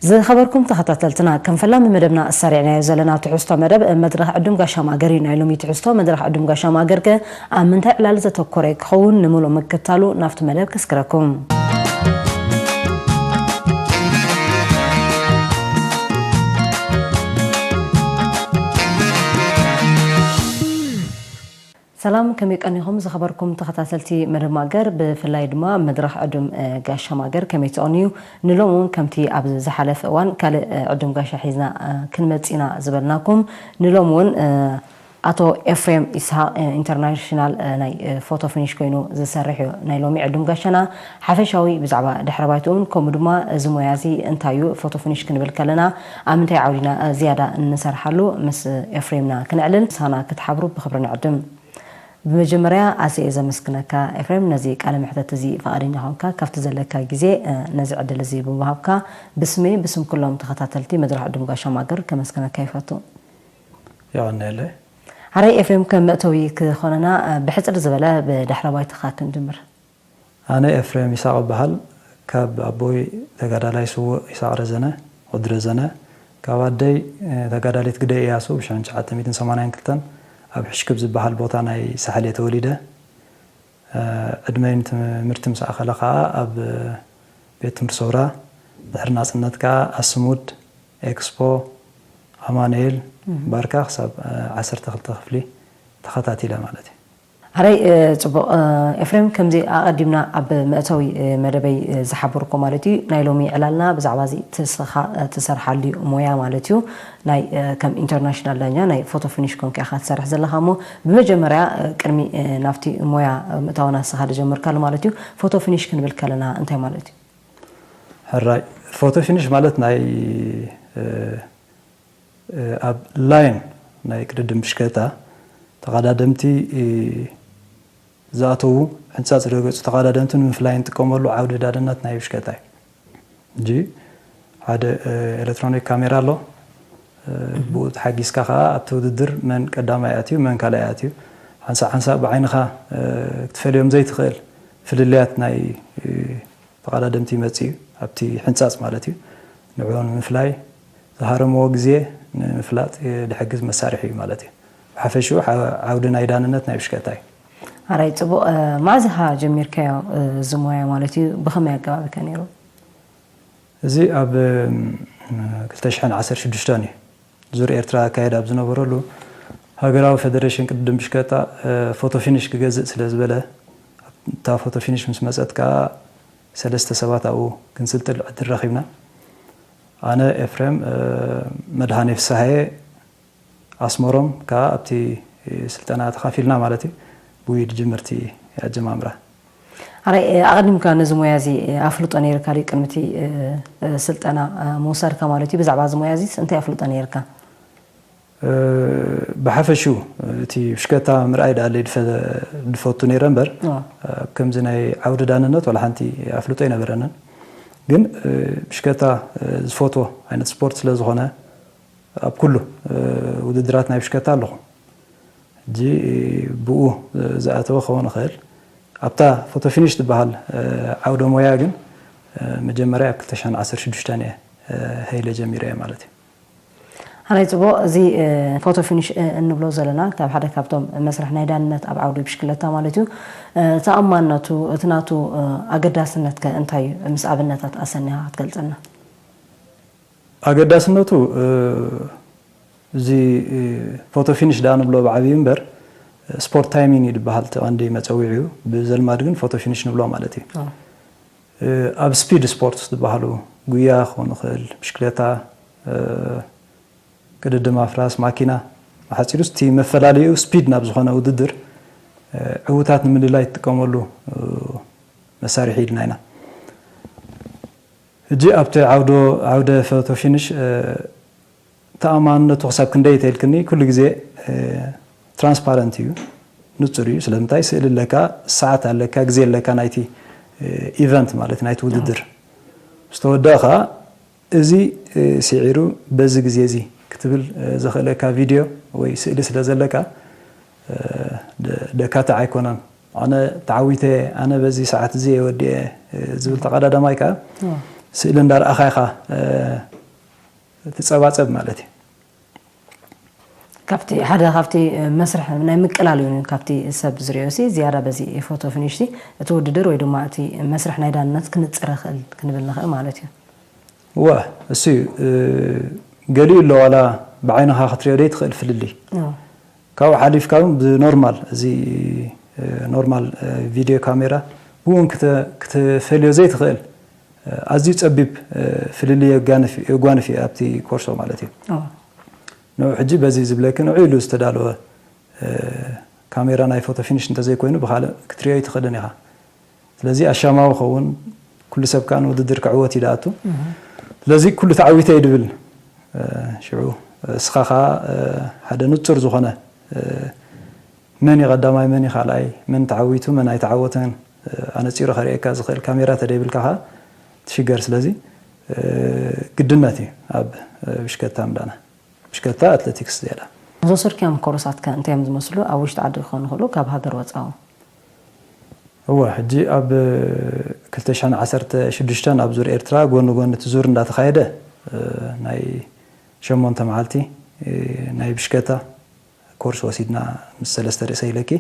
ዝኸበርኩም ተኸታተልትና፣ ከም ፈላሚ መደብና ኣሳሪዕናዮ ዘለና ትሕዝቶ መደብ መድረኽ ዕዱም ጋሻ ማገር እዩ። ናይ ሎሚ ትሕዝቶ መድረኽ ዕዱም ጋሻ ማገር ከ ኣብ ምንታይ ዕላል ዘተኮረ ክኸውን? ንምሉእ ምክታሉ ናብቲ መደብ ከስክረኩም። ሰላም፣ ከመይ ቀኒኹም ዝኸበርኩም ተኸታተልቲ መደብ ማገር፣ ብፍላይ ድማ መድረኽ ዕዱም፣ እ፣ ጋሻ ማገር ከመይ ትቐንዩ? ንሎሚ እውን ከምቲ ኣብ ዝሓለፈ እዋን ካልእ፣ እ፣ ዕዱም ጋሻ ሒዝና፣ እ፣ ክንመጽእ ኢና ዝበልናኩም። ንሎሚ እውን፣ እ፣ ኣቶ ኤፍሬም ይስሃቅ፣ እ፣ ኢንተርናሽናል፣ እ፣ ናይ፣ እ፣ ፎቶ ፊኒሽ ኮይኑ ዝሰርሕ እዩ ናይ ሎሚ ዕዱም ጋሻና። ሓፈሻዊ ብዛዕባ ድሕረ ባይትኡን ከምኡ ድማ እዚ ሞያ እዚ እንታይ እዩ፣ ፎቶ ፊኒሽ ክንብል ከለና ኣብ ምንታይ ዓውዲና፣ እ፣ ዝያዳ እንሰርሓሉ ምስ ኤፍሬምና ክነዕልል ምሳና ክትሓብሩ ብኽብሪ ንዕድም። ብመጀመርያ ኣዝየ እየ ዘመስግነካ ኤፍሬም፣ ነዚ ቃለ መሕተት እዚ ፍቓደኛ ኾንካ ካብቲ ዘለካ ግዜ፣ እ፣ ነዚ ዕድል እዚ ብምሃብካ ብስመይ ብስም ኩሎም ተኸታተልቲ መድረኽ ዕዱም ጋሻ ማገር ከመስግነካ ይፈቱ። የቐንየለይ። ሓራይ ኤፍሬም፣ ከም መእተዊ ክኾነና፣ እ፣ ብሕጽር ዝበለ ብድሕረ ባይታኻ ክንጅምር። ኣነ ኤፍሬም ይስሃቅ እበሃል። ካብ ኣቦይ ተጋዳላይ ስዉእ ይስሃቅ ረዘነ፣ ወዲ ረዘነ፣ ካብ ኣደይ፣ እ፣ ተጋዳሊት ግደይ እያሱ ብ ሽሕን ትሽዓተ ሚእትን ሰማንያን ክልተን ኣብ ሕሽክብ ዝበሃል ቦታ ናይ ሳሕል እየ ተወሊደ። እ፣ ዕድመይ ንትምህርቲ ምስ ኣኸለ ከኣ ኣብ ቤት ትምህርቲ ሰውራ፣ ድሕሪ ናጽነት ከኣ ኣስሙድ፣ ኤክስፖ፣ ኣማኑኤል፣ እህ። ባርካ ክሳብ፣ እ፣ ዓሰርተ ክልተ ክፍሊ ተኸታቲለ ማለት እዩ። ሓራይ፣ እ፣ ጽቡቕ፣ እ፣ ኤፍሬም፣ ከምዚ ኣቐዲምና ኣብ መእተዊ፣ እ፣ መደበይ፣ እ፣ ዝሓበርኩ ማለት እዩ፣ ናይ ሎሚ ዕላልና ብዛዕባ እዚ ትስኻ-፣ እ፣ ትሰርሓሉ ሞያ ማለት እዩ፣ ናይ፣ እ፣ ከም ኢንተርናሽናል ዳኛ ናይ ፎቶ ፊኒሽ ኮንካ ኢኻ ትሰርሕ ዘለኻ እሞ፣ ብመጀመርያ፣ እ፣ ቅድሚ፣ እ፣ ናብቲ ሞያ፣ እ፣ ምእታውና ንስኻ ዝጀመርካሉ ማለት እዩ፣ ፎቶ ፊኒሽ ክንብል ከለና እንታይ ማለት እዩ? ሕራይ፣ ፎቶ ፊኒሽ ማለት ናይ፣ እ፣ እ፣ ኣብ ላይን ናይ ቅድድም ብሽክለታ ተቐዳደምቲ፣ እ፣ ዝኣተዉ፣ ሕንጻጽ ዝረገጹ ተቐዳደምቲ ንምፍላይ እንጥቀመሉ ዓውዲ ዳንነት ናይ ብሽክለታ እዩ። ሕጂ ሓደ፣ እ፣ ኤሌክትሮኒክ ካሜራ ኣሎ። እ፣ ብኡ ተሓጊዝካ ከኣ ኣብቲ ውድድር መን ቀዳማይ ኣትዩ፣ መን ካልኣይ ኣትዩ፣ ሓንሳእ ሓንሳእ ብዓይንኻ፣ እ፣ ክትፈልዮም ዘይትኽእል ፍልልያት ናይ፣ እ፣ ተቐዳደምቲ ይመጽእ እዩ፣ ኣብቲ ሕንጻጽ ማለት እዩ። ንዕኡ ንምፍላይ ዝሃረምዎ ግዜ ንምፍላጥ ዝሕግዝ መሳርሒ እዩ ማለት እዩ። ብሓፈሽኡ ሓ-፣ ዓውዲ ናይ ዳንነት ናይ ብሽክለታ እዩ። ኣራይ ጽቡቕ፣ እ፣ መዓዝ ኢኻ ጀሚርካዮ፣ እ፣ እዚ ሞያ ማለት እዩ? ብኸመይ ኣገባብ ከ ነይሩ? እዚ ኣብ፣ እም፣ ክልተ ሽሕን ዓሰርተ ሽዱሽተን እዩ። ዙር ኤርትራ ኣካየድ ኣብ ዝነበረሉ፣ ሃገራዊ ፌደሬሽን ቅድድም ብሽክለታ፣ እ፣ ፎቶ ፊኒሽ ክገዝእ ስለ ዝበለ፣ እታ ፎቶ ፊኒሽ ምስ መጸት ከኣ ሰለስተ ሰባት ኣብኡ ክንስልጥን ዕድል ረኺብና። ኣነ፣ ኤፍሬም፣ እ፣ መድሃኔ ፍስሃየ፣ ኣስመሮም ከኣ ኣብቲ ስልጠና ተኻፊልና ማለት እዩ። ብኡ እዩ ዝጅምር እቲ ኣጀማምራ። ኣራይ፣ እ፣ ኣቐዲምካ ነዚ ሞያ እዚ፣ እ፣ ኣፍልጦ ነይርካ ድዩ? ቅድሚ እቲ፣ እ፣ እ፣ ስልጠና፣ እ፣ ምውሳድካ ማለት እዩ፣ ብዛዕባ እዚ ሞያ እዚ እንታይ ኣፍልጦ ነይርካ? እ፣ ብሓፈሽኡ እቲ ብሽክለታ ምርኣይ ደኣ ኣለይ ድፈ-፣ ድፈቱ ነይረ እምበር፣ ኦ። ኣብ ከምዚ ናይ ዓውዲ ዳንነት ዋላ ሓንቲ ኣፍልጦ ኣይነበረንን። ግን፣ እ፣ ብሽክለታ፣ እ፣ ዝፈትዎ ዓይነት ስፖርት ስለ ዝኾነ፣ ኣብ ኩሉ፣ እ፣ ውድድራት ናይ ብሽክለታ ኣለኹ። ሕጂ ብኡ ዝኣተወ ክኸውን ይኽእል። ኣብታ ፎቶ ፊኒሽ ትበሃል፣ እ፣ ዓውደ ሞያ ግን፣ እ፣ መጀመርያ ኣብ ክልተ ሽሕን ዓሰርተ ሽዱሽተን እየ፣ እ፣ ሃይለ ጀሚረ እየ ማለት እዩ። ሓራይ ጽቡቕ፣ እዚ፣ እ፣ ፎቶ ፊኒሽ፣ እ፣ እንብሎ ዘለና ካብ ሓደ ካብቶም መስርሕ ናይ ዳንነት ኣብ ዓውዲ ብሽክለታ ማለት እዩ። እ፣ ተኣማንነቱ፣ እቲ ናቱ፣ እ፣ ኣገዳስነት ከ እንታይ እዩ? ምስ ኣብነታት ኣሰኒኻ ክትገልጸልና? ኣገዳስነቱ፣ እ፣ እዚ፣ እ፣ ፎቶ ፊኒሽ ደኣ ንብሎ ብዓብዩ እምበር፣ ስፖርት ታይሚንግ እዩ ዝበሃል እቲ ቀንዲ መጸውዒኡ። ብዘልማድ ግን ፎቶ ፊኒሽ ንብሎ ማለት እዩ። ኣዎ። እ፣ ኣብ ስፒድ ስፖርትስ ዝበሃሉ፣ ጉያ ክኸውን ይኽእል፣ ብሽክሌታ፣ እ፣ ቅድድም ኣፍራስ፣ ማኪና፣ ብሓጺሩ እቲ መፈላለይኡ ስፒድ ናብ ዝኾነ ውድድር፣ እ፣ ዕዉታት ንምልላይ ትጥቀመሉ፣ እ፣ መሳርሒ ኢልና ኢና። ሕጂ ኣብቲ ዓውዶ-፣ ዓውደ ፎቶ ፊኒሽ፣ እ፣ ተኣማንነቱ ክሳብ ክንደይ ተኢልክኒ፣ ኩሉ ግዜ፣ እ፣ ትራንስፓረንት እዩ፣ ንጹር እዩ። ስለምንታይ? ስእሊ ኣለካ፣ ሰዓት ኣለካ፣ ግዜ ኣለካ ናይቲ፣ እ፣ ኢቨንት ማለት ናይቲ ውድድር። ምስ ተወደኣ ኸኣ እዚ፣ እ፣ ስዒሩ በዚ ግዜ እዚ ክትብል፣ እ፣ ዘኽእለካ ቪድዮ ወይ ስእሊ ስለ ዘለካ፣ እ፣ ደ-፣ ደካትዕ ኣይኮነን። ኣነ ተዓዊተ፣ ኣነ በዚ ሰዓት እዚ እየ ወዲኤ፣ እ፣ ዝብል ተቐዳዳማይ ከኣ፣ ኣዎ። ስእሊ እንዳረኣኻ ኢኻ፣ እ፣ ትጸባጸብ ማለት እዩ። ካብቲ ሓደ ካብቲ መስርሕ ናይ ምቅላል እዩ። ካብቲ ሰብ ዝሪኦ ሲ ዝያዳ በዚ ፎቶ ፊኒሽ ሲ እቲ ውድድር ወይ ድማ እቲ መስርሕ ናይ ዳንነት ክንፅረ ክእል ክንብል ንኽእል ማለት እዩ። ወ እሱ እዩ። ገሊኡ ኣሎ ዋላ ብዓይንኻ ክትሪኦ ደይ ትኽእል ፍልልይ። ካብኡ ሓሊፍካ እውን ብኖርማል እዚ ኖርማል ቪድዮ ካሜራ ብውን ክትፈልዮ ዘይትኽእል ኣዝዩ ጸቢብ ፍልልይ የጓንፍ እዩ ኣብቲ ኮርሶ ማለት እዩ። ንዑ ሕጂ በዚ ዝብለኪ ንዑ ኢሉ ዝተዳለወ ካሜራ ናይ ፎቶ ፊኒሽ እንተዘይኮይኑ ብካልእ ክትሪኦ ኣይትኽእልን ኢኻ። ስለዚ ኣሻማዊ ኸውን ኩሉ ሰብ ከኣ ንውድድር ክዕወት እዩ ዝኣቱ። ስለዚ ኩሉ ተዓዊተ እዩ ድብል። ሽዑ እስኻ ከኣ ሓደ ንጹር ዝኾነ መን እዩ ቀዳማይ፣ መን እዩ ካልኣይ፣ መን ተዓዊቱ፣ መን ኣይተዓወተን ኣነጺሩ ከርእየካ ዝኽእል ካሜራ ተደይብልካ ከኣ ትሽገር። ስለዚ ግድነት እዩ ኣብ ብሽከታ ምዳና። ብሽከታ ኣትለቲክስ ዝያዳ። ዝወሰድካዮም ኮርሳት ከ እንታይ እዮም ዝመስሉ? ኣብ ውሽጢ ዓዲ ክኾኑ ይኽእሉ፣ ካብ ሃገር ወፃኢ እውን? እወ፣ ሕጂ ኣብ ክልተ ሽሕን ዓሰርተ ሽዱሽተን ኣብ ዙር ኤርትራ ጎኒ ጎኒ እቲ ዙር እንዳተኻየደ ናይ ሸሞንተ መዓልቲ ናይ ብሽከታ ኮርስ ወሲድና ምስ ሰለስተ ርእሰይ ኢለኪ።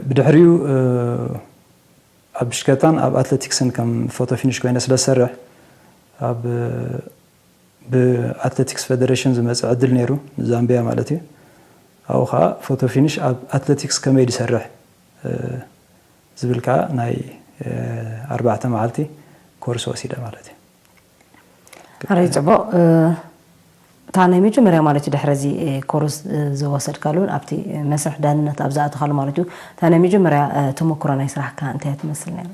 ብድሕሪኡ ኣብ ብሽከታን ኣብ ኣትለቲክስን ከም ፎቶ ፊኒሽ ኮይነ ስለ ዝሰርሕ ኣብ ብኣትለቲክስ ፌደሬሽን ዝመፀ ዕድል ነይሩ ንዛምቢያ ማለት እዩ። ኣብኡ ከዓ ፎቶ ፊኒሽ ኣብ ኣትለቲክስ ከመይ ዝሰርሕ ዝብል ከዓ ናይ ኣርባዕተ መዓልቲ ኮርስ ወሲደ ማለት እዩ። ኣረይ ፅቡቕ። እታ ናይ መጀመርያ ማለት እዩ ድሕሪ እዚ ኮርስ ዝወሰድካሉን ኣብቲ መስርሕ ዳንነት ኣብ ዝኣተኻሉ ማለት እዩ እታ ናይ መጀመርያ ተመክሮ ናይ ስራሕካ እንታይ ትመስል ነይሩ?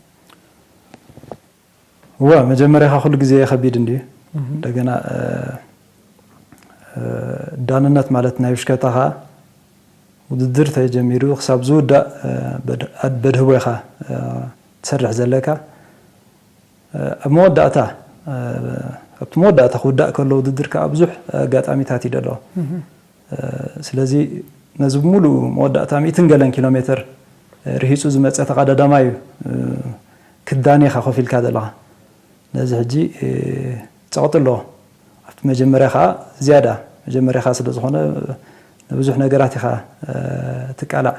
እወ መጀመርያኻ ኩሉ ግዜ ከቢድ እንድዩ። እንደገና ዳንነት ማለት ናይ ብሽከታ ከዓ ውድድር ተጀሚሩ ክሳብ ዝውዳእ በድህቦ ኢኻ ትሰርሕ ዘለካ። ኣብ መወዳእታ ኣብቲ መወዳእታ ክውዳእ ከሎ ውድድር ከዓ ብዙሕ ኣጋጣሚታት እዩ ደሎ። ስለዚ ነዚ ብምሉእ መወዳእታ ሚእትን ገለን ኪሎ ሜትር ርሂፁ ዝመፀ ተቐዳዳማይ እዩ ክትዳኒ ኢኻ ኮፍ ኢልካ ዘለኻ። ነዚ ሕጂ ፀቕጢ ኣለዎ። ኣብቲ መጀመርያ ከዓ ዝያዳ መጀመርያ ከዓ ስለ ዝኾነ ንብዙሕ ነገራት ኢኻ ትቃላዕ።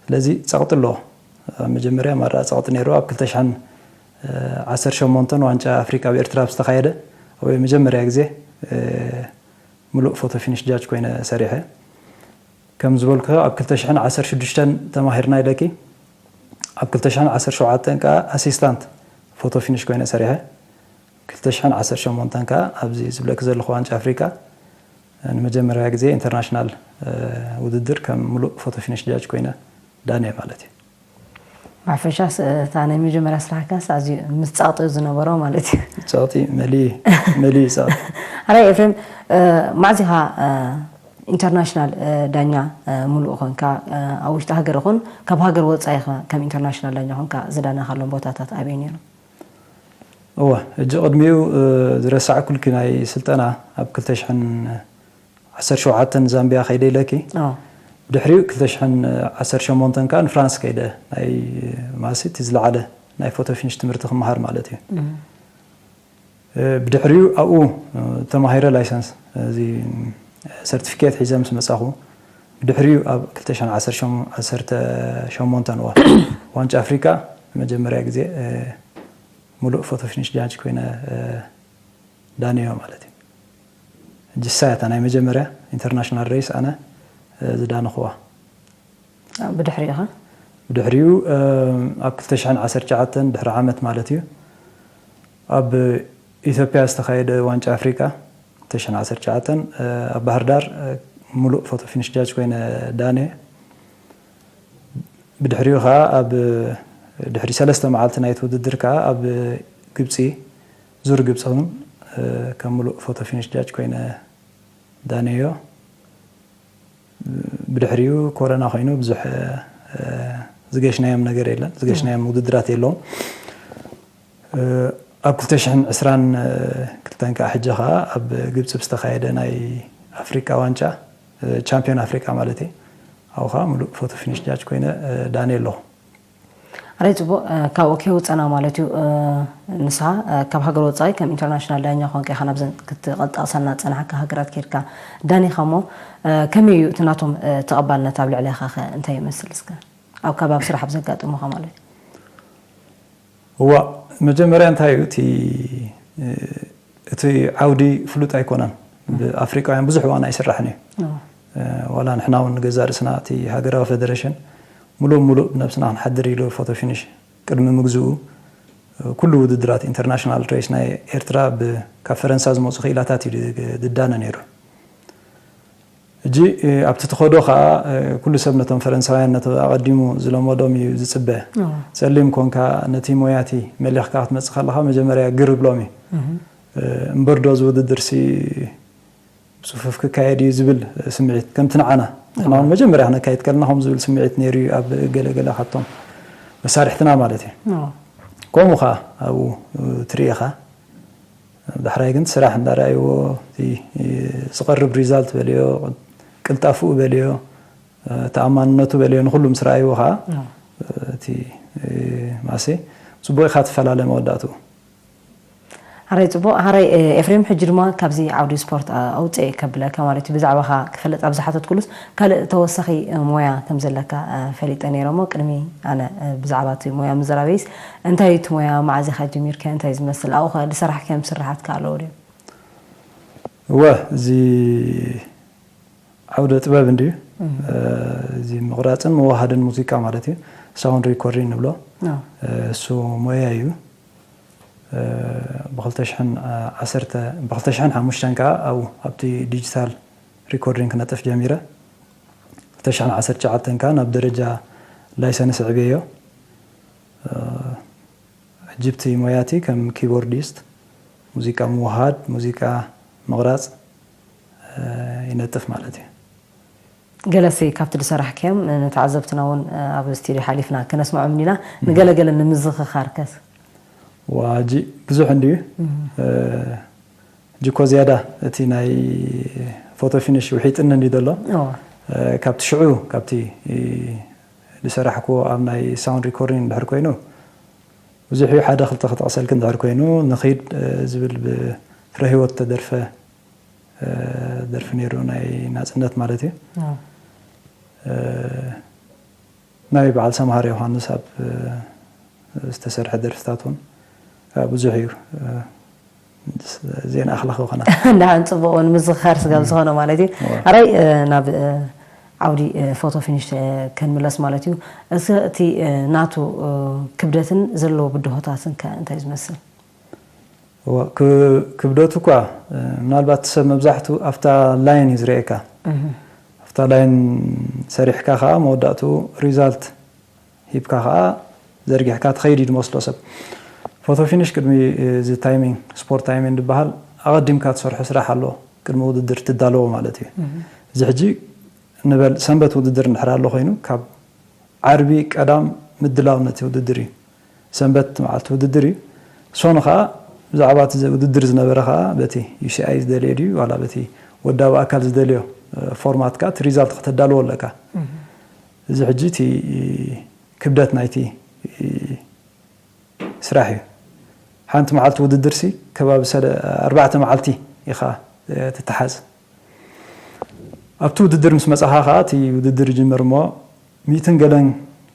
ስለዚ ፀቕጢ ኣለዎ። ኣብ መጀመርያ ማራ ፀቕጢ ነይሩ ኣብ ክልተ ሽሕን ዓሰርተ ሸሞንተን ዋንጫ ኣፍሪቃ ኣብ ኤርትራ ዝተኻየደ ኣብኡ መጀመርያ ግዜ ምሉእ ፎቶ ፊኒሽ ጃጅ ኮይነ ሰሪሐ። ከም ዝበልኩ ኣብ ክልተ ሽሕን ዓሰርተ ሽዱሽተን ተማሂርና ኢለኪ ኣብ ክልተ ሽሕን ዓሰርተ ሸውዓተን ከዓ ኣሲስታንት ፎቶ ፊኒሽ ኮይነ ሰሪሐ። ክልተ ሽሕን ዓሰርተ ሸሞንተን ከዓ ኣብዚ ዝብለኪ ዘለኹ ዋንጫ ኣፍሪቃ ንመጀመርያ ግዜ ኢንተርናሽናል ውድድር ከም ምሉእ ፎቶ ፊኒሽ ጃጅ ኮይነ ዳንየ ማለት እዩ። ብሓፈሻስ እታ ናይ መጀመርያ ስራሕካስ ኣዝዩ ምስ ጸቕጢ ዝነበሮ ማለት እዩ። ጸቕጢ መሊኡ መሊኡ ጸቕጢ። ሓራይ ኤፍሬም ማዕዚኻ ኢንተርናሽናል ዳኛ ሙሉእ ኾንካ ኣብ ውሽጢ ሃገር ኹን ካብ ሃገር ወጻኢ ኸ ከም ኢንተርናሽናል ዳኛ ኾንካ ዝዳናኻሎም ቦታታት ኣበይ ነይሩ? እወ ሕጂ ቅድሚኡ ዝረሳዕኩልኪ ናይ ስልጠና ኣብ ክልተ ሽሕን ዓሰርተ ሸውዓተን ዛምቢያ ከይደ ኢለኪ ድሕሪኡ ክልተ ሽሕን ዓሰርተ ሸሞንተን ከዓ ንፍራንስ ከይደ ናይ ማሲ እቲ ዝለዓለ ናይ ፎቶ ፊኒሽ ትምህርቲ ክመሃር ማለት እዩ። ብድሕሪኡ ኣብኡ ተማሂረ ላይሰንስ እዚ ሰርቲፊኬት ሒዘ ምስ መፃኹ ብድሕሪኡ ኣብ ክልተ ሽሕን ዓሰርተ ሸሞንተን እዋ ዋንጫ ኣፍሪቃ ንመጀመርያ ግዜ ሙሉእ ፎቶ ፊኒሽ ጃጅ ኮይነ ዳንዮ ማለት እዩ። ሕጂ እሳ እያ እታ ናይ መጀመርያ ኢንተርናሽናል ሬስ ኣነ ዝዳንኽዋ። ብድሕሪኡ ኸ? ብድሕሪኡ ኣብ ክልተ ሽሕን ዓሰርተ ትሽዓተን ድሕሪ ዓመት ማለት እዩ ኣብ ኢትዮጵያ ዝተኻየደ ዋንጫ ኣፍሪቃ ክልተ ሽሕን ዓሰርተ ትሽዓተን ኣብ ባህር ዳር ሙሉእ ፎቶ ፊኒሽ ጃጅ ኮይነ ዳንየ። ብድሕሪኡ ከዓ ኣብ ድሕሪ ሰለስተ መዓልቲ ናይቲ ውድድር ከዓ ኣብ ግብፂ ዙር ግብፂ እውን ከም ሙሉእ ፎቶ ፊኒሽ ጃጅ ኮይነ ዳነዮ። ብድሕሪኡ ኮረና ኮይኑ ብዙሕ ዝገሽናዮም ነገር የለን፣ ዝገሽናዮም ውድድራት የለውን። ኣብ ክልተ ሽሕን ዕስራን ክልተን ከዓ ሕጂ ከዓ ኣብ ግብፂ ብዝተኻየደ ናይ ኣፍሪቃ ዋንጫ ቻምፒዮን ኣፍሪቃ ማለት እዩ ኣብኡ ከዓ ሙሉእ ፎቶ ፊኒሽ ጃጅ ኮይነ ዳንየ ኣለኹ። ኣረይ ጽቡቕ፣ እ፣ ካብኡ ከይወጸና ማለት እዩ። እ፣ ንስኻ፣ እ፣ ካብ ሃገር ወጻኢ ከም ኢንተርናሽናል ዳኛ ኮንካ ኢኻ ናብዘን ክትጠቕሰልና ዝጸናሕካ ሃገራት ኬድካ ዳኒኻ እሞ፣ እ፣ ከመይ እዩ እቲ ናቶም፣ እ፣ ተቐባልነት ኣብ ልዕሌኻ ከ እንታይ ይመስል እስከ? ኣብ ከባቢ ስራሕ ኣብ ዘጋጥሙኻ ማለት እዩ። እዋ፣ መጀመርያ እንታይ እዩ እቲ፣ እ፣ እቲ ዓውዲ ፍሉጥ ኣይኮነን። ብኣፍሪቃውያን ብዙሕ እዋን ኣይስራሕን እዩ። እ፣ ዋላ ንሕና እውን ንገዛእ ርእስና እቲ ሃገራዊ ፌደሬሽን ሙሉእ ሙሉእ ብነብስና ክንሓድር ኢሉ ፎቶ ፊኒሽ ቅድሚ ምግዝኡ፣ እ፣ ኩሉ ውድድራት ኢንተርናሽናል ሬስ ናይ ኤርትራ ብ-፣ ካብ ፈረንሳ ዝመፁ ክኢላታት እዩ ድ-፣ ድዳነ ነይሩ። ሕጂ፣ እ፣ ኣብቲ ትኸዶ ኸዓ፣ እ፣ ኩሉ ሰብ ነቶም ፈረንሳውያን ነቲ ኣቐዲሙ ዝለመዶም እዩ ዝፅበ። ጸሊም ኮንካ ነቲ ሞያቲ መሊኽካ ክትመፅእ ከለኻ መጀመርያ ግር ብሎም እዩ። እ፣ እምበርዶ እዚ ውድድር ሲ ብፅፉፍ ክካየድ እዩ ዝብል ስምዒት፣ ከምቲ ንዓና፣ ንሕና እውን መጀመርያ ክነካይድ ከለና ከምኡ ዝብል ስምዒት ነይሩ እዩ ኣብ ገለ ገለ ካብቶም መሳርሕትና ማለት እዩ። ከምኡ ኸዓ ኣብኡ ትርኢ ኢኻ። ዳሕራይ ግን ስራሕ እንዳረኣይዎ፣ እቲ ዝቐርብ ሪዛልት በልዮ፣ ቅልጣፍኡ በልዮ፣ ተኣማንነቱ በልዮ፣ ንኹሉ ምስ ረኣይዎ ኸዓ እቲ ማሴ ፅቡቕ ኢኻ ትፈላለ መወዳእትኡ። ሓራይ ጽቡቕ። ሓራይ ኤፍሬም፣ ሕጂ ድማ ካብዚ ዓውዲ ስፖርት ኣውፅኤ ከብለካ ማለት እዩ። ብዛዕባኻ ክፈልጥ ኣብ ዝሓተትኩሉስ ካልእ ተወሳኺ ሞያ ከም ዘለካ ፈሊጠ ነይረ እሞ፣ ቅድሚ ኣነ ብዛዕባ እቲ ሞያ ምዝራበይስ፣ እንታይ እዩ እቲ ሞያ? መዓዝ ኢኻ ጀሚርከ? እንታይ ዝመስል ኣብኡ ኸ ዝሰራሕካዮም ስራሓት ከ ኣለዉ ድዮም? እወ፣ እዚ ዓውደ ጥበብ እንድዩ። እዚ ምቕራፅን ምውሃድን ሙዚቃ ማለት እዩ። ሳውንድ ሪኮርዲንግ ንብሎ። እሱ ሞያ እዩ። ብ2010፣ ብ2005 ከዓ ኣብኡ ኣብቲ ዲጂታል ሪኮርዲንግ ክነጥፍ ጀሚረ። 2019 ከዓ ናብ ደረጃ ላይሰንስ ኣዕብየዮ። ሕጂ ብቲ ሞያቲ ከም ኪቦርዲስት፣ ሙዚቃ ምውሃድ፣ ሙዚቃ ምቕራፅ ይነጥፍ ማለት እዩ። ገለሲ ካብቲ ዝሰራሕክዮም ንተዓዘብትና እውን ኣብ ስቱድዮ ሓሊፍና ክነስምዖም ኢና። ንገለገለ ንምዝኽኻርከስ? ዋጂ ብዙሕ እንድዩ። ሕጂ እኮ ዝያዳ እቲ ናይ ፎቶ ፊኒሽ ውሒጥኒ እንዲ ዘሎ፣ ካብቲ ሽዑ ካብቲ ዝሰራሕክዎ ኣብ ናይ ሳውንድ ሪኮርዲንግ እንድሕር ኮይኑ ብዙሕ እዩ። ሓደ ክልተ ክጠቕሰልክ እንድሕር ኮይኑ፣ ንኺድ ዝብል ብፍረ ህይወት ተደርፈ ደርፊ ነይሩ፣ ናይ ናፅነት ማለት እዩ። ናይ በዓል ሰምሃር ዮሃንስ ኣብ ዝተሰርሐ ደርፍታት እውን ብዙሕ እዩ። ዜና ኣኽላኽ ይኾና። እንዳሓን ጽቡቕ እውን ምዝኽኻር ስጋብ ዝኾነ ማለት እዩ። ኣራይ ናብ ዓውዲ ፎቶ ፊኒሽ ከንምለስ ማለት እዩ። እዚ እቲ ናቱ ክብደትን ዘለዎ ብድሆታትን ከ እንታይ ዝመስል? ክብደቱ እኳ ምናልባት ሰብ መብዛሕቱ ኣብታ ላይን እዩ ዝርእየካ። ኣብታ ላይን ሰሪሕካ ከዓ መወዳእቱ ሪዛልት ሂብካ ከዓ ዘርጊሕካ ትኸይድ እዩ ዝመስሎ ሰብ። ፎቶ ፊኒሽ ቅድሚ እዚ ታይሚንግ፣ ስፖርት ታይሚንግ ዝበሃል ኣቐዲምካ ትሰርሖ ስራሕ ኣሎ፣ ቅድሚ ውድድር ትዳለዎ ማለት እዩ። እዚ ሕጂ ንበል ሰንበት ውድድር እንድሕር ኣሎ ኮይኑ ካብ ዓርቢ ቀዳም ምድላው ነቲ ውድድር እዩ። ሰንበት መዓልቲ ውድድር እዩ። ሶኑ ከዓ ብዛዕባ እቲ ውድድር ዝነበረ ከዓ በቲ ዩ ሲ ኣይ ዝደልዮ ድዩ ዋላ በቲ ወዳቢ ኣካል ዝደልዮ ፎርማት ከዓ እቲ ሪዛልት ከተዳልዎ ኣለካ። እዚ ሕጂ እቲ ክብደት ናይቲ ስራሕ እዩ። ሓንቲ መዓልቲ ውድድር ሲ ከባቢ ኣርባዕተ መዓልቲ ኢኻ ትተሓዝ። ኣብቲ ውድድር ምስ መፃኻ ከዓ እቲ ውድድር ይጅምር እሞ ሚእትን ገለን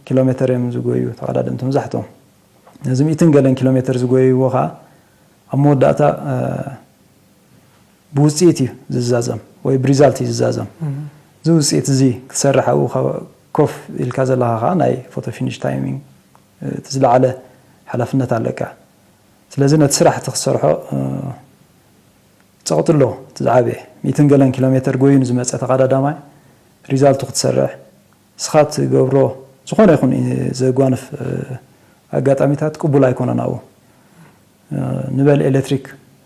ኪሎ ሜተር እዮም ዝጎዩ ተቐዳደምቲ መብዛሕትኦም። ነዚ ሚእትን ገለን ኪሎ ሜተር ዝጎይዎ ከዓ ኣብ መወዳእታ ብውፅኢት እዩ ዝዛዘም ወይ ብሪዛልት እዩ ዝዛዘም። እዚ ውፅኢት እዚ ክትሰርሕ ኣብኡ ኮፍ ኢልካ ዘለካ ከዓ ናይ ፎቶ ፊኒሽ ታይሚንግ እቲ ዝለዓለ ሓላፍነት ኣለካ። ስለዚ ነቲ ስራሕ እቲ ክትሰርሖ ፀቕጢ ኣለዎ። እቲ ዝዓበየ ሚእትን ገለን ኪሎ ሜተር ጎይኑ ዝመፀ ተቐዳዳማይ ሪዛልቱ ክትሰርሕ እስኻ ትገብሮ ዝኾነ ይኹን ዘጓንፍ ኣጋጣሚታት ቅቡል ኣይኮነን ኣብኡ። ንበል ኤሌክትሪክ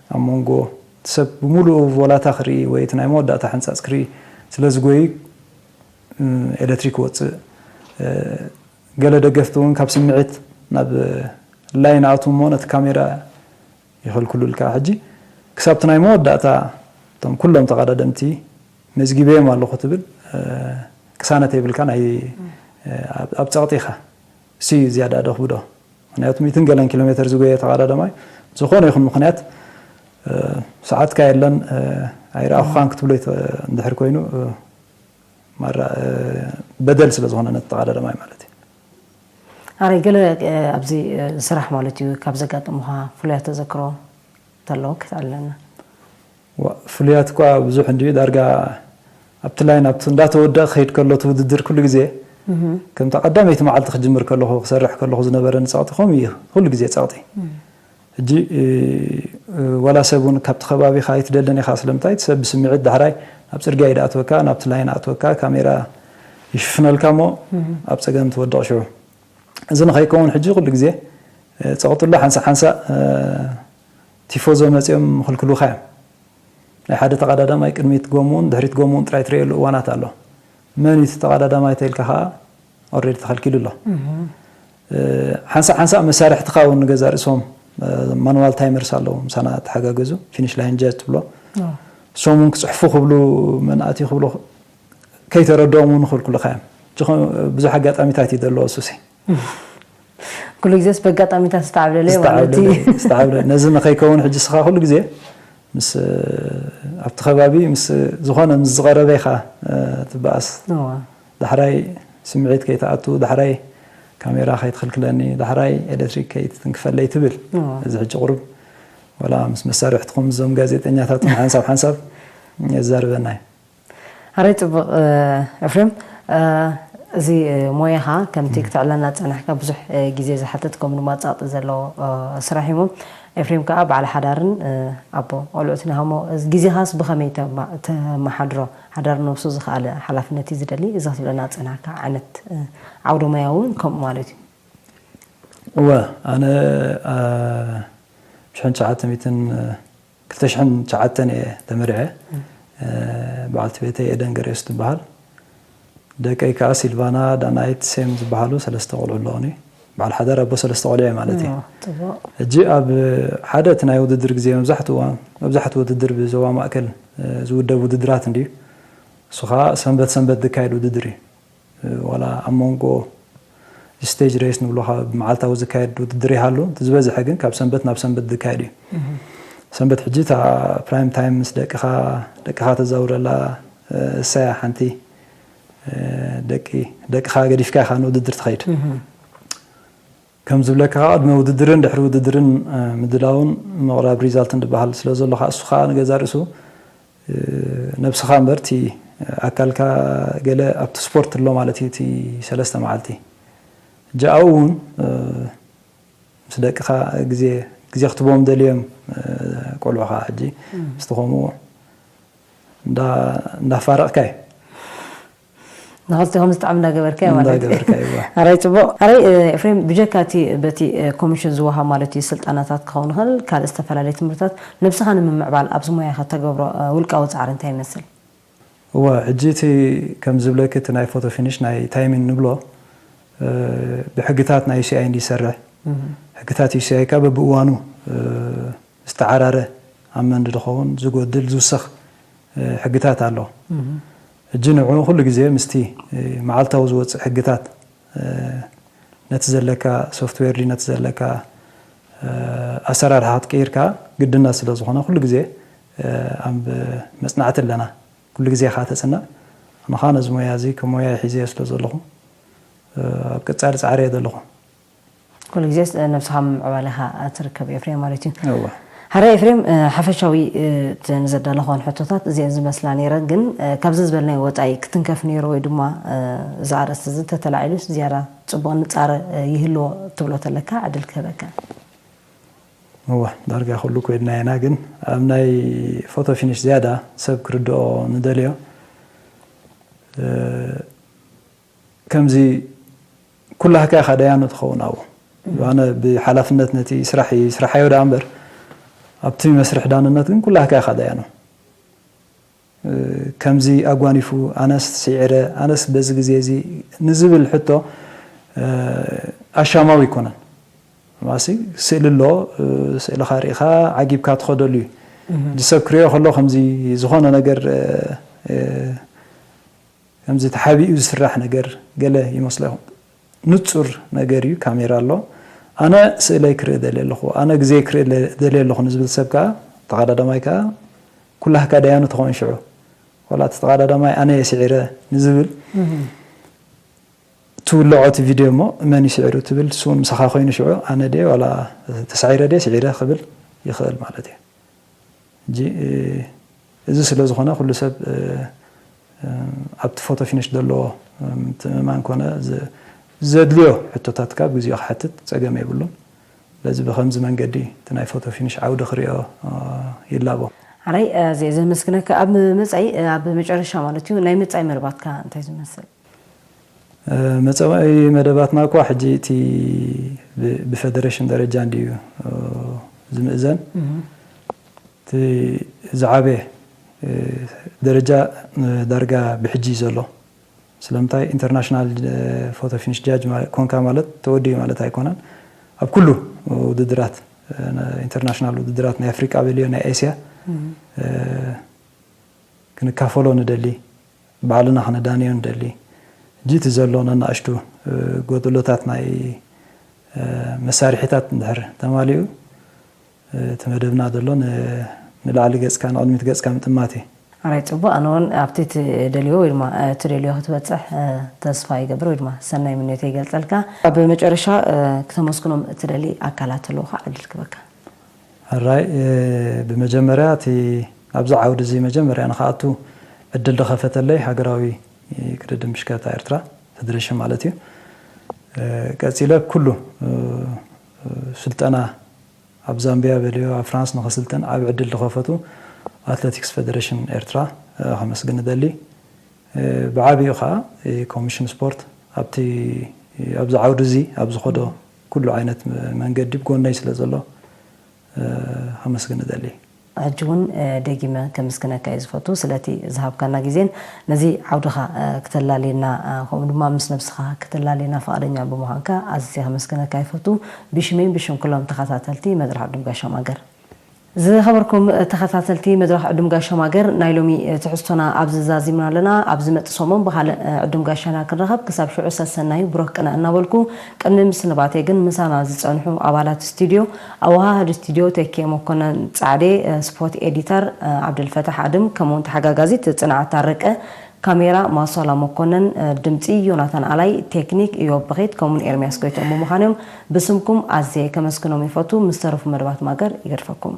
ኣብ መንጎ እቲ ሰብ ብምሉኡ ቮላታ ክርኢ ወይ እቲ ናይ መወዳእታ ሕንፃፅ ክርኢ ስለ ዝጎይ ኤሌክትሪክ ወፅእ። ገለ ደገፍቲ እውን ካብ ስምዒት ናብ ላይን ኣትዉ እሞ ነቲ ካሜራ ይኸልክሉልካ። ሕጂ ክሳብ እቲ ናይ መወዳእታ እቶም ኩሎም ተቐዳደምቲ መዝጊበዮም ኣለኹ ትብል ቅሳነት የብልካ ናይ ኣብ ፀቕጢ ኢኻ። እሱ እዩ ዝያዳ ደኽብዶ። ምክንያቱ ሚእትን ገለን ኪሎ ሜትር ዝጎየ ተቐዳዳማይ ዝኾነ ይኹን ምክንያት፣ እ፣ ሰዓትካ የለን፣ እ፣ ኣይረኣኹኻን ክትብሎ ይተ-፣ እንድሕር ኮይኑ፣ እ፣ ማራ፣ እ፣ በደል ስለ ዝኾነ ነቲ ተቐዳዳማይ ማለት እዩ። ኣረ ገለ፣ እ፣ ኣብዚ፣ እ፣ ስራሕ ማለት እዩ ካብ ዘጋጥሙኻ ፍሉያት ተዘክሮ ተለዎ ክትኣለና። ዋ፣ ፍሉያት እኳ ብዙሕ እንድዩ፣ ዳርጋ ኣብቲ ላይን ኣብቲ እንዳተወደእ ክኸይድ ከሎ እቲ ውድድር ኩሉ ግዜ፣ ከምታ ቀዳመይቲ መዓልቲ ክጅምር ከለኹ፣ ክሰርሕ ከለኹ ዝነበረኒ ጸቕጢ ከምኡ እዩ፣ ኩሉ ግዜ ጸቕጢ። ሕጂ፣ እ፣ እ፣ ዋላ ሰብ እውን ካብቲ ከባቢኻ ኣይትደልን ኢኻ፣ ስለምንታይ እቲ ሰብ ብስምዒት ዳሕራይ ናብ ጽርግያ እዩ ድኣትወካ፣ ናብቲ ላይን ኣትወካ፣ ካሜራ ይሽፍነልካ እሞ ኣብ ጸገም ትወድቕ ሽዑ። እዚ ንኸይከውን ሕጂ ኩሉ ግዜ፣ እ፣ ጸቕጥሎ ሓንሳእ ሓንሳእ፣ እ፣ ቲፎዞ መጺኦም ምኽልክሉኻ እዮም። ናይ ሓደ ተቐዳዳማይ ቅድሚት ጎምኡን ድሕሪት ጎምኡን ጥራይ ትርእየሉ እዋናት ኣሎ። መን እዩ እቲ ተቐዳዳማይ ተኢልካ ኸኣ ኦልሬዲ ተኸልኪሉ ኣሎ። እ፣ ሓንሳእ ሓንሳእ መሳርሕትኻ እውን ንገዛእ ርእሶም፣ እ፣ ማኑዋል ታይመርስ ኣለዉ፣ ምሳና ተሓጋገዙ፣ ፊኒሽ ላይን ጃጅ ትብሎ። ኣዎ። እሶም እውን ክጽሕፉ ክብሉ፣ መን ኣትዩ ክብሉ ከይተረድኦም እውን ይኽልክሉኻ እዮም። ሕጂ ኸ-፣ ብዙሕ ኣጋጣሚታት እዩ ዘለዎ እሱሲ። ኩሉ ግዜስ በጋጣሚታት ዝተዓብለለ ማለት እዩ። ዝተዓብለለ፣ ዝተዓብለለ። ነዚ ንኸይከውን ሕጂ ስኻ ኩሉ ግዜ ምስ፣ ኣብቲ ከባቢ ምስ ዝኾነ ምስ ዝቐረበ ኢኻ፣ እ፣ ትበኣስ። እዋ። ዳሕራይ ስምዒት ከይትኣቱ፣ ዳሕራይ ካሜራ ከይትኽልክለኒ፣ ዳሕራይ ኤሌክትሪክ ከይትትንክፈለይ ትብል። እዋ። እዚ ሕጂ ቁሩብ ዋላ ምስ መሳርሕትኹም እዞም ጋዜጠኛታት ሓንሳብ ሓንሳብ የዛርበና እዩ። ኣረይ ጽቡቕ፣ እ፣ ኤፍሬም፣ እ፣ እዚ፣ እ፣ ሞያኻ ከምቲ እም። ክተዕለና ጸናሕካ ብዙሕ፣ እ፣ ግዜ ዝሓትት ከምኡ ድማ ጸቕጢ ዘለዎ፣ እ፣ ስራሕ እዩ እሞ ኤፍሬም ከኣ በዓል ሓዳርን፣ እ፣ ኣቦ ቆልዑትን ኢኻ እሞ እዚ ግዜኻስ ብኸመይ ተማ-፣ ተመሓድሮ? ሓዳር ነብሱ ዝኸኣለ ሓላፍነት እዩ ዝደሊ። እዚ ክትብለና ጸናሕካ ዓይነት፣ እ፣ ዓውደ ሞያ እውን ከምኡ ማለት እዩ። እወ፣ ኣነ፣ እ፣ ሽሕን ትሽዓተ ሚእትን፣ እ፣ ክልተ ሽሕን ትሽዓተን እየ ተመሪዐ። እም። እ፣ በዓልቲ ቤተይ ኤደን ገሬስ ትበሃል። ደቀይ ከኣ ሲልቫና፣ ዳናይት፣ ሴም ዝበሃሉ ሰለስተ ቆልዑ ኣለዉኒ። በዓል ሓዳር ኣቦ ሰለስተ ቆልዑ እየ ማለት እዩ። ኦ፣ ጽቡቕ። ሕጂ ኣብ ሓደ እቲ ናይ ውድድር ግዜ መብዛሕትኡ እዋን፣ መብዛሕትኡ ውድድር ብዞባ ማእከል፣ እ፣ ዝውደብ ውድድራት እንድዩ። እሱ ኸኣ ሰንበት ሰንበት ዝካየድ ውድድር እዩ። ዋላ ኣብ መንጎ ስቴጅ ሬስ ንብሎ ካብ መዓልታዊ ዝካየድ ውድድር ይሃሉ፣ እቲ ዝበዝሐ ግን ካብ ሰንበት ናብ ሰንበት ዝካየድ እዩ። እህ። ሰንበት ሕጂ እታ ፕራይም ታይም ምስ ደቅኻ፣ ደቅኻ ተዛውረላ፣ እ፣ እሳያ ሓንቲ፣ እ፣ ደቂ፣ ደቅኻ ገዲፍካ ኢኻ ንውድድር ትኸይድ። እህ። ከም ዝብለካ፣ ቅድሚ ውድድርን ድሕሪ ውድድርን፣ እ፣ ምድላውን ምቕራብ ሪዛልትን ዝበሃል ስለ ዘሎ፣ ከኣ እሱ ከኣ ንገዛ ርእሱ፣ እ፣ ነብስኻ እምበር፣ እቲ ኣካልካ ገለ ኣብቲ ስፖርት ኣሎ ማለት እዩ፣ እቲ ሰለስተ መዓልቲ። ሕጂ ኣብኡ እውን፣ እ፣ ምስ ደቅኻ ግዜ፣ ግዜ ክትቦም ደልዮም፣ እ፣ ቆልዑኻ ሕጂ እም። ምስቲ ከምኡ እንዳ-፣ እንዳፋረቕካ እዩ። ንኽልቲኦም ዝጥዕም እንዳገበርካ እዩ ማለት እዩ። እንዳገበርካ እዩ፣ እዋ። ኣራይ ጽቡቕ። ኣራይ፣ እ፣ ኤፍሬም፣ ብጀካ እቲ በቲ፣ እ፣ ኮሚሽን ዝወሃብ ማለት እዩ ስልጠናታት ክኸውን ይኽእል፣ ካልእ ዝተፈላለየ ትምህርትታት ነብስኻ ንምምዕባል ኣብዚ ሞያኻ ተገብሮ፣ እ፣ ውልቃዊ ጻዕሪ እንታይ ይመስል? እዋ፣ ሕጂ እቲ ከም ዝብለኪ እቲ ናይ ፎቶ ፊኒሽ ናይ ታይሚንግ ንብሎ፣ እ፣ ብሕግታት ናይ ዩ ሲ ኣይ እንዲ ይሰርሕ። እህ። ሕግታት ዩ ሲ ኣይ ከኣ በብእዋኑ፣ እ፣ ዝተዓራረ ኣብ መንዲ ዝኸውን ዝጎድል ዝውሰኽ፣ እ፣ ሕግታት ኣሎ። እህ። ሕጂ ንዕኡ ኩሉ ግዜ ምስቲ፣ እ፣ መዓልታዊ ዝወጽእ ሕግታት፣ እ፣ ነቲ ዘለካ ሶፍትዌር ድዩ ነቲ ዘለካ፣ እ፣ ኣሰራርሓ ክትቅይር ከኣ ግድነት ስለ ዝኾነ ኩሉ ግዜ፣ እ፣ ኣብ መጽናዕቲ ኣለና። ኩሉ ግዜ ከኣ ተጽንዕ። ኣነ ከኣ ነዚ ሞያ እዚ ከም ሞያ ሒዘዮ ስለ ዘለኹ፣ እ፣ ኣብ ቀጻሊ ጻዕሪ እየ ዘለኹ። ኩሉ ግዜ ነብስኻ ምምዕባል ኢኻ ትርከብ ኤፍሬም ማለት እዩ። እወ። ሓራይ ኤፍሬም፣ እ፣ ሓፈሻዊ፣ እ፣ እተን ዘዳለኽወን ሕቶታት እዚአን ዝመስላ ነይረን፣ ግን፣ እ፣ ካብዚ ዝበልናዮ ወጻኢ ክትንከፍ ነይሩ ወይ ድማ፣ እ፣ እዚ ኣርእስቲ እዚ እንተተላዒሉስ ዝያዳ ጽቡቕ ንጻረ፣ እ፣ ይህልዎ ትብሎ ተለካ ዕድል ክህበካ። እወ፣ ዳርጋ ኩሉ ኮይድና ኢና፣ ግን ኣብ ናይ ፎቶ ፊኒሽ ዝያዳ ሰብ ክርድኦ ንደልዮ፣ እ፣ ከምዚ ኩላህካ ኢኻ ደያኑ ትኸውን ኣብኡ። እም። ኣነ ብሓላፍነት ነቲ ስራሕ ይስርሓዮ ደኣ እምበር፣ ኣብቲ መስርሕ ዳንነት ግን ኩላህካ ኢኻ ደያኑ። እ፣ ከምዚ ኣጓኒፉ፣ ኣነስ ስዒረ፣ ኣነስ በዚ ግዜ እዚ ንዝብል ሕቶ፣ እ፣ ኣሻማዊ ኣይኮነን። ማሲ ስእሊ ኣሎ፣ እ፣ ስእልኻ ርኢኻ ዓጊብካ ትኸደሉ እዩ። እህ። እዚ ሰብ ክሪኦ ከሎ ከምዚ ዝኾነ ነገር፣ እ፣ እ፣ ከምዚ ተሓቢኡ ዝስራሕ ነገር ገለ ይመስሎ ይኹን። ንጹር ነገር እዩ። ካሜራ ኣሎ። ኣነ ስእለይ ክርኢ ደልየ ኣለኹ፣ ኣነ ግዜ ክርኢ ደልየ ኣለኹ ንዝብል ሰብ ከዓ፣ ተቐዳዳማይ ከዓ፣ ኩላህካ ደያኑ ትኸውን ሽዑ፣ ዋላ እቲ ተቐዳዳማይ ኣነ እየ ስዒረ ንዝብል፣ ትውልዖ እቲ ቪድዮ እሞ፣ መን እዩ ስዒሩ ትብል፣ እሱ እውን ምሳኻ ኮይኑ ሽዑ፣ ኣነ ድየ ዋላ ተሳዒረ ድየ ስዒረ ክብል ይኽእል ማለት እዩ። ሕጂ፣ እ፣ እዚ ስለ ዝኾነ፣ ኩሉ ሰብ፣ እ፣ እ፣ ኣብቲ ፎቶ ፊኒሽ ዘለዎ፣ እ፣ ምትእምማን ኮነ ዝ-፣ ዘድልዮ ሕቶታት ካብ ግዜኡ ክሓትት ጸገም የብሉን። ስለዚ ብኸምዚ መንገዲ እቲ ናይ ፎቶ ፊኒሽ ዓውዲ ክሪኦ፣ እ፣ ይላቦ። ሓራይ፣ ኣዝየ ዘመስግነካ። ኣብ መጻኢ፣ ኣብ መጨረሻ ማለት እዩ፣ ናይ መጻኢ መደባትካ እንታይ ዝመስል? እ፣ መጻኢ መደባትና እኳ ሕጂ እቲ ብ-፣ ብፈደረሽን ደረጃ እንድዩ፣ እ፣ ዝምእዘን። እህ። እቲ ዝዓበየ፣ እ፣ ደረጃ፣ እ፣ ዳርጋ ብሕጂ እዩ ዘሎ። ስለምንታይ ኢንተርናሽናል፣ እ፣ ፎቶ ፊኒሽ ጃጅ ማ-፣ ኮንካ ማለት ተወዲኡ ማለት ኣይኮነን። ኣብ ኩሉ ውድድራት፣ እ፣ ነ-፣ ኢንተርናሽናል ውድድራት ናይ ኣፍሪቃ በልዮ ናይ ኤስያ፣ እህ። እ፣ ክንካፈሎ ንደሊ፣ ባዕልና ክነዳንዮ ንደሊ። ሕጂ እቲ ዘሎ ነናእሽቱ፣ እ፣ ጎደሎታት ናይ፣ እ፣ መሳርሒታት እንድሕር ተማሊኡ፣ እ፣ እቲ መደብና ዘሎ ን-፣ ንላዕሊ ገጽካ፣ ንቕድሚት ገጽካ ምጥማት እዩ። ኣራይ፣ ጽቡቕ። ኣነ እውን ኣብቲ ትደልዮ ወይ ድማ፣ እ፣ ትደልዮ ክትበጽሕ፣ እ፣ ተስፋ ይገብር ወይ ድማ ሰናይ ምንዮት ይገልጸልካ። ኣብ መጨረሻ፣ እ፣ ክተመስግኖም እትደሊ ኣካላት ኣለውኻ፣ ዕድል ክበካ። ሕራይ፣ እ፣ ብመጀመርያ እቲ ኣብዚ ዓውዲ እዚ መጀመርያ ንኽኣቱ ዕድል ዝኸፈተለይ ሃገራዊ ቅድድም ብሽክለታ ኤርትራ፣ ፌደሬሽን ማለት እዩ። እ፣ ቀጺለ ኩሉ፣ እ፣ ስልጠና ኣብ ዛምቢያ በልዮ፣ ኣብ ፍራንስ ንኽስልጠን ዓቢ ዕድል ዝኸፈቱ ኣትሌቲክስ ፌደሬሽን ኤርትራ፣ እ፣ ከመስግን እደሊ። እ፣ ብዓቢኡ ኸኣ፣ እ፣ ኮሚሽን ስፖርት ኣብቲ፣ ኣብዚ ዓውዲ እዚ ኣብ ዝኸዶ ኩሉ ዓይነት መ-፣ መንገዲ ብጎነይ ስለ ዘሎ፣ እ፣ ከመስግን እደሊ። ሕጂ እውን፣ እ፣ ደጊመ ከመስግነካ እየ ዝፈቱ ስለቲ ዝሃብካና ግዜን ነዚ ዓውድኻ፣ እ፣ ክተላልየና፣ እ፣ ከምኡ ድማ ምስ ነብስኻ ክተላልየና ፍቓደኛ ብምዃንካ ኣዝየ ከመስግነካ ይፈቱ። ብሽመይን ብሽም ኩሎም ተኸታተልቲ መድረኽ ዕዱም ጋሻ ማገር። ዝኸበርኩም ተኸታተልቲ መድረኽ ዕዱም ጋሻ ማገር፣ ናይ ሎሚ ትሕዝቶና ኣብዚ ዛዚምና ኣለና። ኣብ ዝመጽእ ሰሙን ብኻልእ ዕዱም ጋሻና ክንረኸብ፣ ክሳብ ሽዑ ሰሰናዩ ብሩኽ ቅነ እናበልኩ፣ ቅድሚ ምስንባተይ ግን ምሳና ዝጸንሑ ኣባላት ስቱድዮ፣ ኣወሃሃዲ ስቱድዮ ተኪኤ መኮነን ጻዕዴ፣ ስፖት ኤዲተር ዓብደልፈታሕ ኣድም፣ ከምኡውን ተሓጋጋዚት ጽንዓት ታረቀ፣ ካሜራ ማሷላ መኮነን፣ ድምጺ ዮናታን ኣላይ፣ ቴክኒክ ኢዮብ ብኺት፣ ከምኡውን ኤርምያስ ጎይትኦም ብምዃኖም ብስምኩም ኣዝየ ከመስግኖም ይፈቱ። ምስ ተረፉ መደባት ማገር ይገድፈኩም።